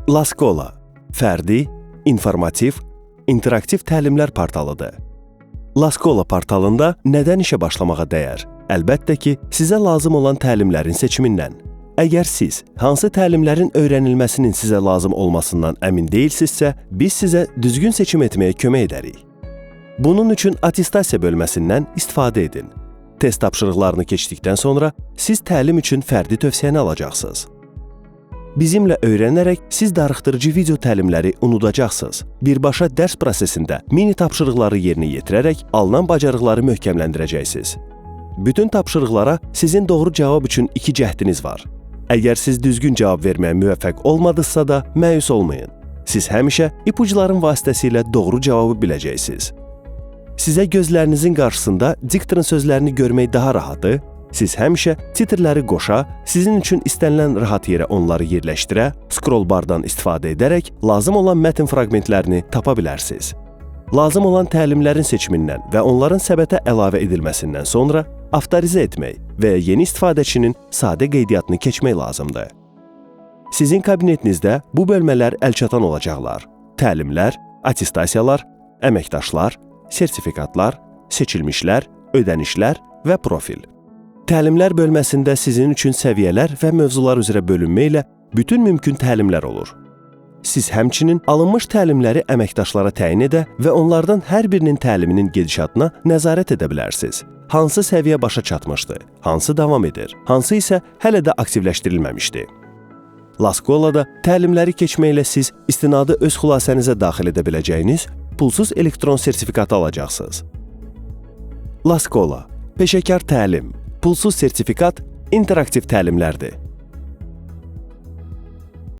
Laskola fərdi, informativ, interaktiv təlimlər portalıdır. Laskola portalında nədən işə başlamağa dəyər? Əlbəttə ki, sizə lazım olan təlimlərin seçimindən. Əgər siz hansı təlimlərin öyrənilməsinin sizə lazım olmasından əmin deyilsinizsə, biz sizə düzgün seçim etməyə kömək edərik. Bunun üçün attestasiya bölməsindən istifadə edin. Test tapşırıqlarını keçdikdən sonra siz təlim üçün fərdi tövsiyəni alacaqsınız. Bizimlə öyrənərək siz darıxdırıcı video təlimləri unudacaqsınız. Birbaşa dərs prosesində mini tapşırıqları yerinə yetirərək alınan bacarıqları möhkəmləndirəcəksiniz. Bütün tapşırıqlara sizin doğru cavab üçün iki cəhdiniz var. Əgər siz düzgün cavab verməyə müvəffəq olmadınızsa da məyus olmayın. Siz həmişə ipucların vasitəsilə doğru cavabı biləcəksiniz. Sizə gözlərinizin qarşısında diktorun sözlərini görmək daha rahatdır. Siz həmişə titrləri qoşa, sizin üçün istənilən rahat yerə onları yerləşdirə, scroll bardan istifadə edərək lazım olan mətn fraqmentlərini tapa bilərsiniz. Lazım olan təlimlərin seçimindən və onların səbətə əlavə edilməsindən sonra avtorizə etmək və ya yeni istifadəçinin sadə qeydiyyatını keçmək lazımdır. Sizin kabinetinizdə bu bölmələr əlçatan olacaqlar: Təlimlər, attestasiyalar, əməkdaşlar, sertifikatlar, seçilmişlər, ödənişlər və profil. Təlimlər bölməsində sizin üçün səviyyələr və mövzular üzrə bölünmə ilə bütün mümkün təlimlər olur. Siz həmçinin alınmış təlimləri əməkdaşlara təyin edə və onlardan hər birinin təliminin gedişatına nəzarət edə bilərsiniz. Hansı səviyyə başa çatmışdı, hansı davam edir, hansı isə hələ də aktivləşdirilməmişdi. Laskolada təlimləri keçməklə siz istinadı öz xülasənizə daxil edə biləcəyiniz pulsuz elektron sertifikatı alacaqsınız. Laskola, peşəkar təlim, pulsuz sertifikat, interaktiv təlimlərdir.